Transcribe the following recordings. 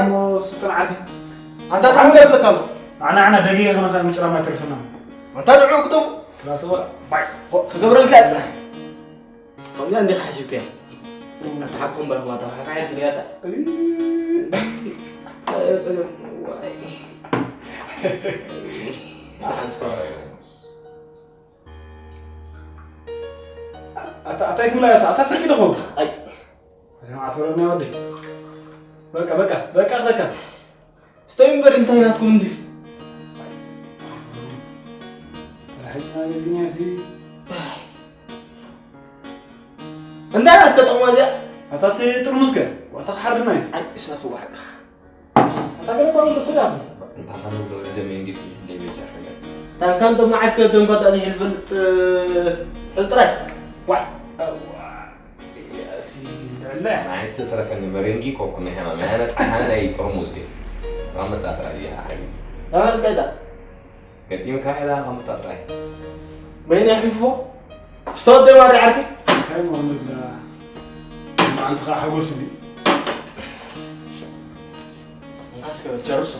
እሞ እሱ ጥንዓት እዩ። ኣንታ ታሕሚ ገፍለካ ኣሎ። ኣና ኣና ደጊ ከነኻ ምጭራም ኣይተርፍና። ኣንታ ድዑ ክጠፉ። ክላስ ወላ ባይ። ክገብረልካ እየ ጽናሕ። ከምዚኣ እንዲኻ ሓሲብካያ? ኣታ ሓቅኹም በልኩም፣ ኣታ ሓቃ የድልያታ። ኣዮ ጸገም፣ ዋይ። ሰሓን ስኳር። ኣታ፣ ኣታ ኣይትብላ፣ ኣታ፣ ኣታ ፍርቂ ዶ ኸውን? ኣይ። ኣታ ማዕት በለና ወደይ። በቃ፣ በቃ፣ በቃ፣ በቃ። ስተይ እምበር እንታይ ናትኩም እንዲ? ተላሒስና ገዚእና ሲ። እንታይ እስከ ጥቕማ እዚኣ? ኣታ እቲ ጥርሙዝ ከ? ዋታ ክሓርድና ይስ። ኣይ፣ እሳ ስዋዕ። ኣታ ገለ ባሉ ስጋት። እንታ ኸነ ብሎ ደመ እንዲ ፍልሕ ደይ በጃ ሓገር። ታንካን ዶ መዓስከ ደንጓ ዳ ዝሕልፍልጥ ሕልጥራይ? ዋይ። ኣዋ። ያሲ እንደለ። ንዓይ ዝተረፈኒ መሬንጊ ኮኩ ናይ ሕማም። ኣነ ጣሓነ ናይ ጥርሙዝ እየ። ራመጣ ጥራይ እያ ሓቢቢ። ራመጣ እንታይ ዳ? ገጢምካ ኢላ ራመጣ ጥራይ። መይን የሕልፎ? ስቶት ደማ ዳዓርኪ? እንታይ መርምላ? ኣንተ ሓጎስ እንዲ? ኣስከ ጨርሶ።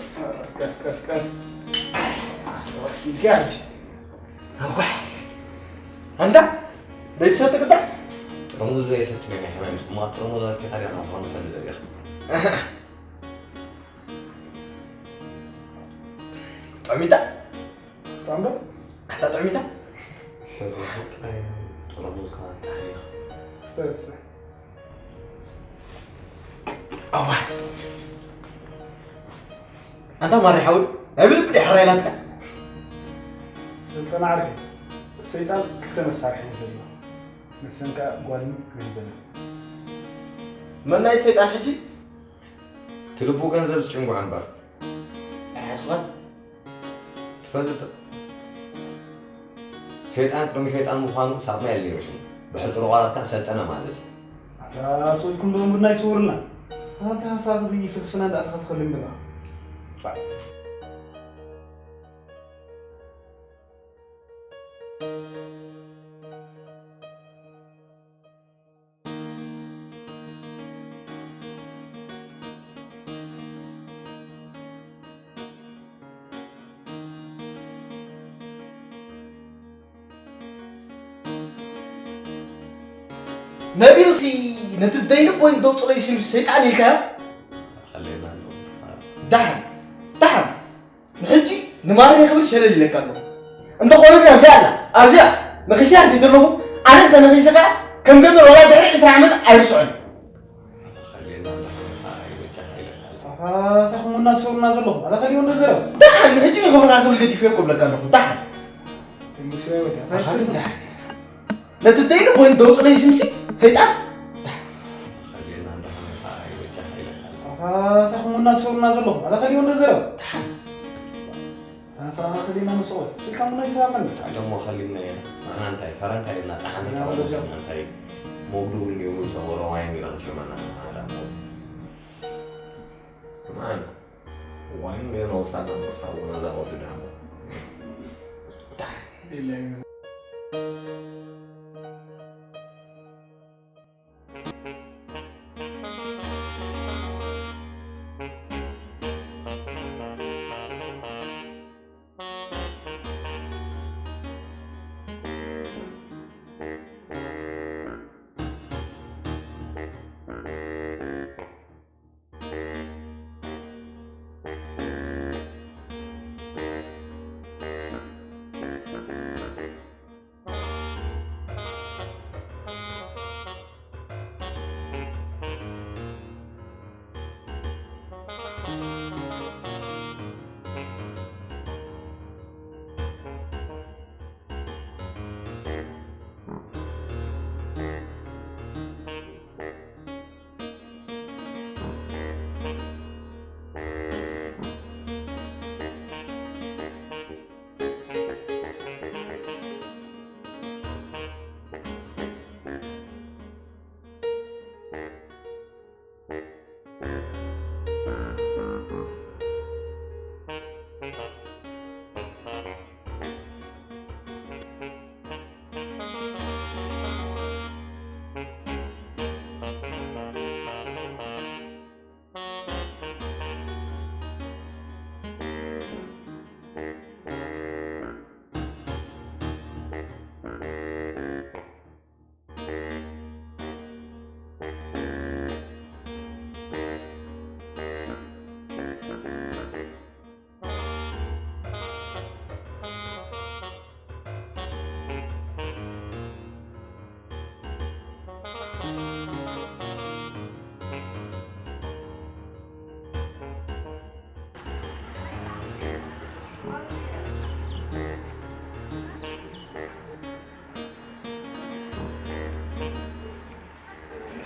ቀስ፣ ቀስ፣ ቀስ። ኣዋይ፣ ይጋርጅ። ኣዋይ። ኣንታ፣ ዘይትሰቲ ቅዳ? ጥርሙዝ ዘይሰቲ ናይ ሕማም፣ ጥርሙዝ ኣስቲኻ ዲኻ፣ ንኾን ፈንድ ደቢኻ። ጥዕሚታ? ጥዕምዶ? ኣታ ጥዕሚታ? ጥርሙዝ ከዓ እንታይ? ስተ፣ ስተ። ኣዋ። ኣንታ ማሪ ሓወይ፣ ናይ ብልቢ ዲያ ሕራይ ናትካ? ስልጠና ዓርከይ፣ ሰይጣን ክልተ መሳርሒ እዩ ዘለዎ። ንሰን ከዓ ጓልን ገንዘብን። መን ናይ ሰይጣን ሕጂ? እቲ ልቡ ገንዘብ ዝጭንጉ ኣንባር። ኣይሓዝኳን። ትፈልጥ ዶ? ሸይጣን ቅድሚ ሸይጣን ምዃኑ ሳጥናኤል ነይሩ ሽሙ። ብሕጽሩ ቃላት ከኣ ሰልጠነ ማለት እዩ። ኣታ ስቕ ኢልኩም ዶ እምብና ይስውርልና? ኣታ ሳኽ እዚ ፍልስፍና እንዳኣትኻ ትኸልም ብላ። ነቢልሲ ነቲ ደይንቦይ ደውፅለይ ሽም ሰይጣን ኢልካዮ? ሓሌና ኣሎ። ደሓን፣ ደሓን። ንሕጂ ንማረይ ክብል ሸለል ኢለካ ኣለኹ። እንተኾነ ግን ኣብዚኣ ኣላ፣ ኣብዚኣ ነኺሰያ እንተይተለኹ፣ ኣነ እንተ ነኺሰ ከኣ ከም ገበል ዋላ ድሕሪ ዕስራ ዓመት ኣይርስዖን። ሓሌና ኣሎ። ይበጃ ሓይለካ። ኣታ፣ ኣታ፣ እታ ኹምና ዝሰሩና ዘለኹም፣ ኣታ፣ ከሊኦን ዘረባ። ደሓን፣ ንሕጂ ንኽብርኻ ክብል ገዲፈዮ እኮ እብለካ ኣለኹ። ደሓን። ትንሽ ወይ ወዲያ፣ ኣታ፣ ኣታ፣ ደሓን። ነቲ ደይሉ ኮይኑ ደውፅለይ ሽምሲ ሰይጣን። ኣታ፣ ኣታ ኹምና ዝሰሩና ዘለኹም፣ ኣታ ከሊኦን ዘረባ። ኣታ ሰላም ከሊና ንስቑ፣ ስልካ ምና ይሰራመን። እንታይ ደሞ ከሊና ኢና። ንሕና እንታይ ፈረንካ ኢልና፣ ጣሓን ተጠቐሙ፣ እንታይ መጉዱ እውን ይብሉ፣ ሰው ሮማይን ይረኽብ ሽመና፣ ንሕና ዳ ሞት። ስማዕና። Wine gue no sa tan sa una la otra damo.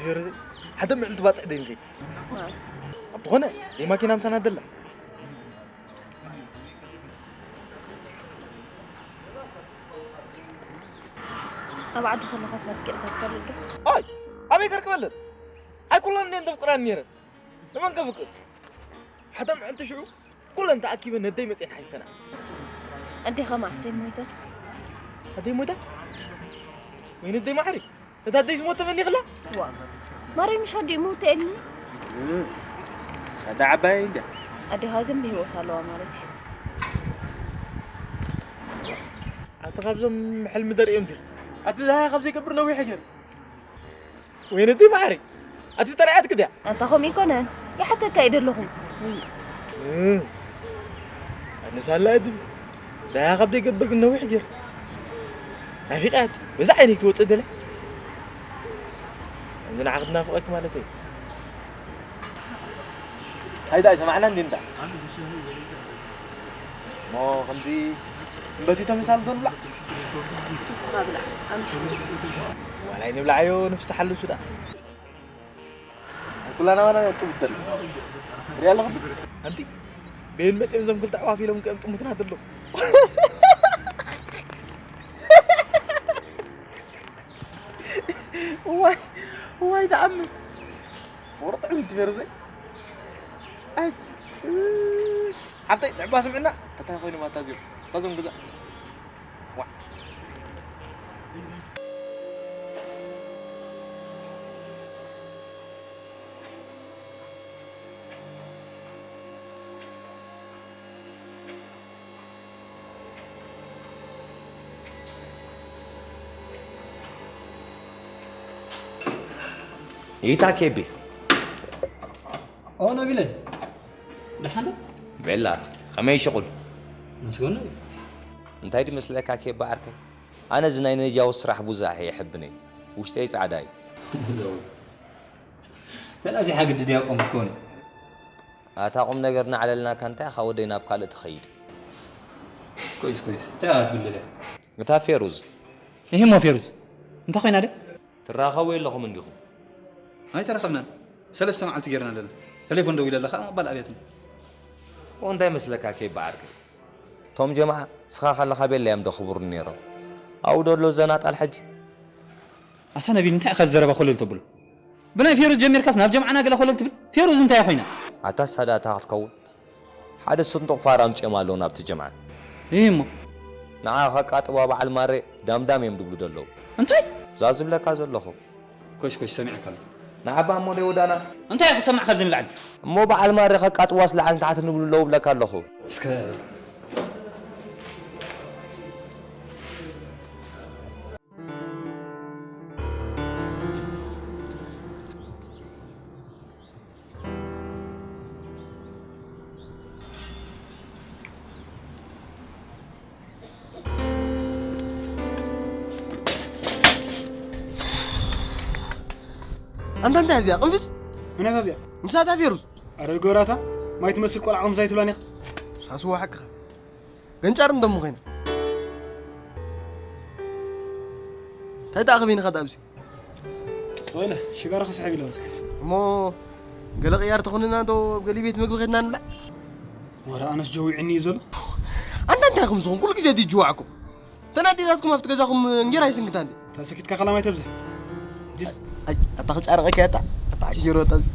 ፌሮዘይ፣ ሓደ ምዕልቲ ባፅዕ ደይ ንኸይድ። መዓስ? ኣብ ዝኾነ ደይ ማኪና ምሳና ደላ። ኣብ ዓዲ ከለኻስ ኣፍቂርካ ትፈልጥ ዶ? ኣይ፣ ኣበይ ከርክበለን? ኣይ፣ ኩለን እንዴ እንተፍቅራን ነይረን። ንመን ከፍቅር? ሓደ ምዕልቲ ሽዑ ኩለን ተኣኪበን ነደይ መፅየን ሓቲተና። ኣዴኻ መዓስ ደይ ሞይተን? ኣደይ ሞይታ? ወይኒ ኣደይ ማዕሪ? እታ ኣደይ ዝሞተ መን ይኽላ? ዋ፣ ማርያም፣ ምሽ ኣዲኡ ሞተ የለን? ሳዳ ዓባይ እንድያ። ኣዴኻ ግን ብህይወት ኣለዋ ማለት እዩ። ኣቲ ካብዞም ሕልሚ ደርእዮም ዲኺ? ኣቲ ዛሃ ካብ ዘይገብር ነዊሕ ገይሩ። ወይኒ ኣደይ ማዕሪ፣ ኣቲ ተራያትክ ድያ? ኣንታ ከምኡ ኣይኮነን፣ ይሓተካ እየ ደለኹ። እ፣ ኣነሳላ እድብ ዳያ ካብ ደይገብር ግን ነዊሕ ገይሩ። ናፊቃት በዛ ዓይነይ ክትወፅእ ደለ። ከምዚ ንዓ ክትናፍቀክ ማለት እየ። ኣይዳ ኣይሰማዕና እንዲ እንዳ። እሞ ከምዚ እምበቲቶ ምሳል ዶ ንብላዕ? ንስኻ ብላዕ፣ ኣምሽ ዋላ ኣይንብላዓዮ፣ ንፍስሓሉ ሽዳ። ኩላና ዋላ ጥቡት ደለ። ሪያ ኣለኹ። ኣንቲ ቤን መፅኦም እዞም ክልተ ኣዕዋፍ ኢሎም ከም ጥሙትና ደሎ። ዋይ፣ ዋይ፣ ተኣምር። ፍቕሪ ጥዑም እዩ፣ ትፈርዘይ። ኣይ፣ ሓፍተይ፣ ንዕባ ስምዕና። እንታይ ኮይኑ ማታ እዚኦም? እታ ዞም ገዛ። ዋ። ይታ ኬቢ። ኦ፣ ነቢለ። ደሓን ዶ? ቤላ፣ ከመይ ሽቑል? መስገኑ። እንታይ ድመስለካ ኬቢ ዓርከይ? ኣነ እዚ ናይ ነጃዊ ስራሕ ብዙሕ የሕብነይ። ውሽጠይ ጻዕዳ እዩ። ገና እዚ ሓግዲ ድያ ቆም ክትኮኒ? ኣታ ቁም ነገር ናዕለልና ካንታ ኢኻ ወደይ ናብ ካልእ ትኸይድ? ኮይስ፣ ኮይስ። እንታይ እያ ትብል ደልያ? እታ ፌሩዝ። እሂ እሞ ፌሩዝ። እንታይ ኮይና ደ? ትራኸቡ የለኹም እንዲኹም። ኣይተራኸብናን። ሰለስተ መዓልቲ ጌርና ኣለና። ቴሌፎን ደዊለ ኣለኻ፣ ባል ኣብያትና። እንታይ መስለካ ኬቢ ዓርከይ? ቶም ጀማዓ ስኻ ካለኻ ቤላ እዮም ደኽብሩ ነይሮም። ኣብኡ ደሎ ዘናጣል ሕጂ። ኣታ ነቢል፣ እንታይ ኢኻ ዘረባ ኮለል ተብሎ? ብናይ ፌሩዝ ጀሚርካስ ናብ ጀምዓና ገለ ኮለል ትብል? ፌሩዝ እንታይ ኮይና? ኣታ ሳዳ እታ ክትከውን ሓደ ስንጡቕ ፋራ ኣምጺኦም ኣለዉ ናብቲ ጀምዓ። እህ እሞ? ንዓ ከቃጥዋ በዓል ማሬ ዳምዳም እዮም ድብሉ ደለዉ። እንታይ? እዛ ዝብለካ ዘለኹ። ኮሽ ኮሽ ሰሚዕካ ኣለኹ። ንዓባ እሞ ደይ ወዳና። እንታይ ክሰማዕ ካብዚ ንላዕሊ? እሞ በዓል ማሬ ከቃጥዋስ ላዕሊ ንታሕቲ ንብሉ ኣለዉ ብለካ ኣለኹ። እስከ ኣንታ እንታይ እዚኣ ቅንፍስ? መን እያ እዚኣ? ንሳ እታ ፌሩዝ። ኣረ ጎራታ፣ ማይ ትመስል ቆልዓ ከምዛ ኣይትብላን ኢኻ። ሳስዋ ሓቅኻ። ገንጫር እንዶ እሞ ኮይና። እንታይ ደኣ ከበይንኻ ደኣ ኣብዚ? ስቕ ኢለ ሽጋራ ክስሕብ ኢለ መፅእ። እሞ ገለ ቅያር ተኾንና ዶ ኣብ ገሊ ቤት ምግቢ ኸድና ንብላዕ? ወረ ኣነስ ጀዊዕኒ እዩ ዘሎ። ኣንታ እንታይ ኢኹም ዝኾን ኩሉ ግዜ ድጅዋዕኩም? እተን ኣዴታትኩም ኣብቲ ገዛኹም እንጌራ ይስንክታ እንዴ? እታ ሰኪትካ ከላማይ ተብዝሕ። ጅስ። ኣይ፣ ኣታ ክጫረቐካ እያ እታ። ኣታ ሓቂ ጀርባ እታ እዚ።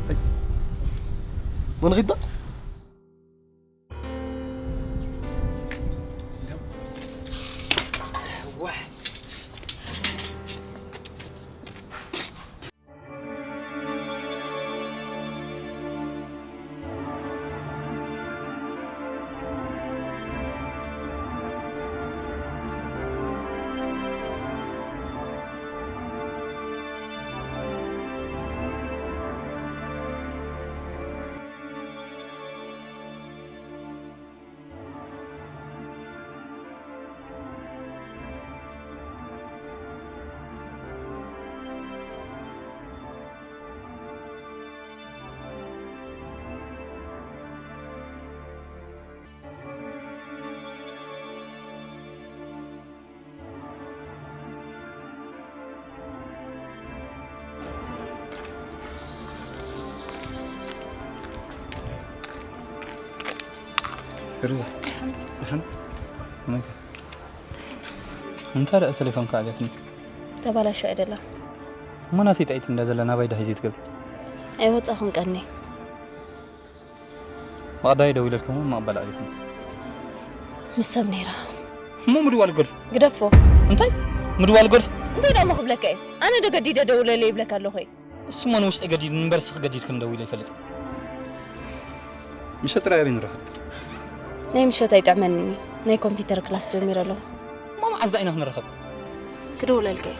ኣይ። መን ኺዶ? ፊሩዛ፣ ደሓን? ከመይ ከ? እንታይ ደኣ ቴሌፎንካ ኣብያትኒ? ተባላሽያ እያ ደላ። እሞ ናተይ ጥዕይቲ እንዳ ዘላ ናባይ ዳሂ ዘይትገብሪ? ኣይወጻኹን ቀኒ። ማዕዳይ ደዊለልክሞ ማቕበል ኣብያትኒ። ምስ ሰብ ነይራ። እሞ ምድዋል ገድፉ። ግደፎ። እንታይ? ምድዋል ገድፉ? እንታይ ደሞ ክብለካ እየ? ኣነ ዶ ገዲደ ደውለለይ ይብለካ ኣለኹ እየ? እሱማ ንውሽጢ ገዲድ እምበር ስኽ ገዲድ ክንደውል ኣይፈልጥ። ምሸት ጥራይ ኣበይ ንራኸብ? ናይ ምሸት ኣይጥዕመንን እዩ። ናይ ኮምፒውተር ክላስ ጀሚረ ኣለኹ። እሞ መዓዝ ኢና ክንራኸብ? ክድውለልካ እየ።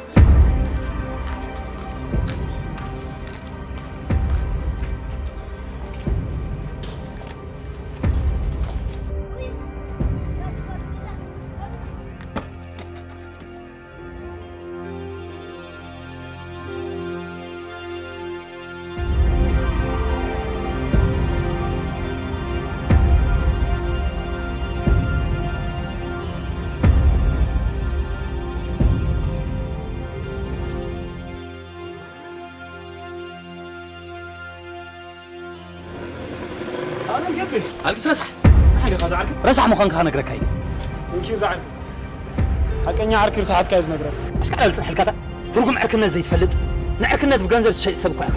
ኣነ ጌፍ ኣልግስ ረሳሕ። ንሓደ ኢኻ ዝዓርክ? ረሳሕ ምዃንካ ክነግረካ እዩ። እንኪ ዝዓርክ። ሓቀኛ ዓርክ ርሳሓትካ እዩ ዝነግረካ። ኣሽካዕላል ጽንሐልካታ። ትርጉም ዕርክነት ዘይትፈልጥ፣ ንዕርክነት ብገንዘብ ትሸይጥ ሰብ እኳ ኢኻ።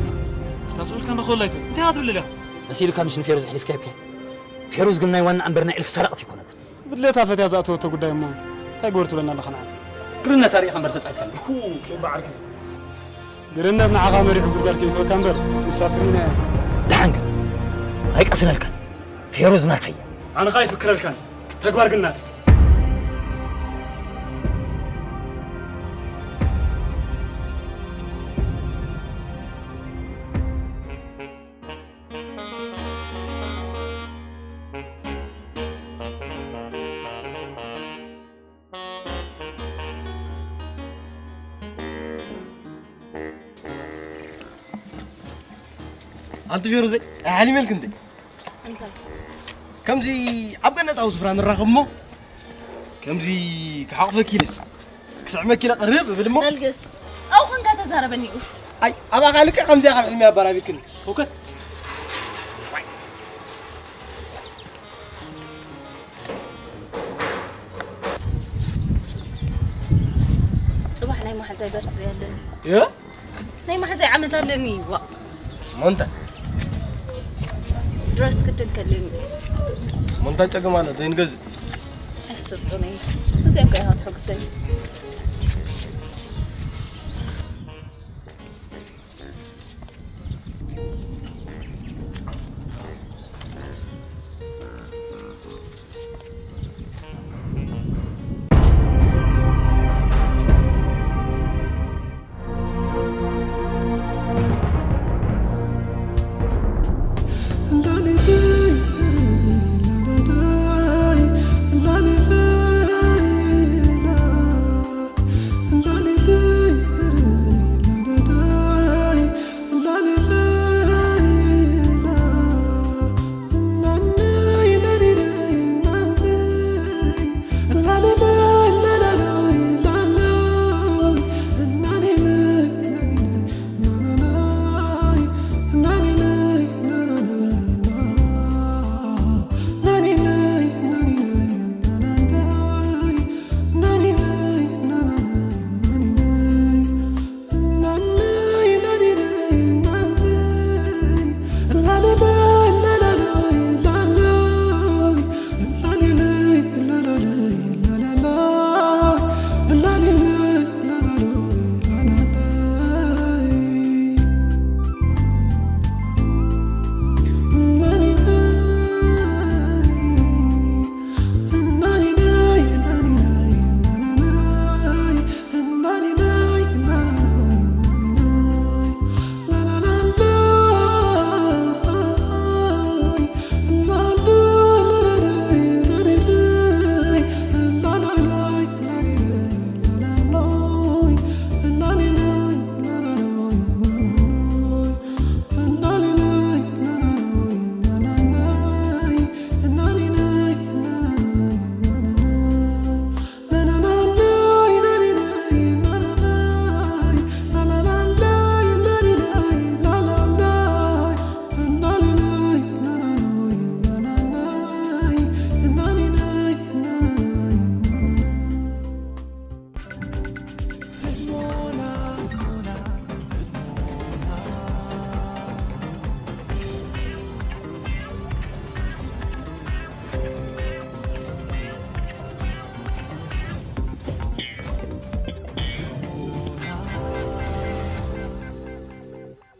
ኣታ ስብልካ ንኸወላይቱ እንታይ ኢኻ ትብል ኣለኻ? መሲሉካ ምሽ ንፌሩዝ ኣሕሊፍካ ሂብካያ። ፌሩዝ ግን ናይ ዋና እምበር ናይ ዕልፊ ሰረቕቲ ኣይኮነትን። ብድሌታ ፈትያ ዝኣተወቶ ጉዳይ እሞ እንታይ ግበር ትብለና ኣለኻ ንዓና? ግርነት ኣርእኻ እምበር ተጻይትካላ። ሁ፣ ኬባ ዓርኪ። ግርነት ንዓኻ መሪሑ ጉድጓድ ከይእትወካ እምበር ንሳ ስኒና እያ። ደሓን ግን ኣይቀስነልካን። ፌሩዝ ናተይ እያ። ኣነ ኸኣ ኣይፍክረልካን። ተግባር ግን ናተይ። ኣንቲ ፌሩዘይ፣ ኣይሓሊመልክ እንዴ? እንታይ? ከምዚ ኣብ ገነታዊ ስፍራ ንራኸብ እሞ፣ ከምዚ ክሓቑፈኪ ኢለ፣ ክስዕመኪ ኢለ ቅርብ እብል እሞ። ነልግስ፣ ጣው ኾንካ ተዛረበኒ፣ ኡፍ። ኣይ፣ ኣብ ኣኻልከ ከምዚኣ ካብ ሕልሚ ኣባራቢክኒ። እውከት። ጽባሕ ናይ ማሕዛይ በርዝደይ ኣለኒ። እ? ናይ ማሕዛይ ዓመት ኣለኒ። ዋ። ሞንታ? ድረስ ክድን ከለኒ። ሞንታ ጨገም ኣለ፣ ዘይንገዝእ። ኣስርጡኒ። እዚኣ እኮ ኢኻ ትሕጉሰኒ።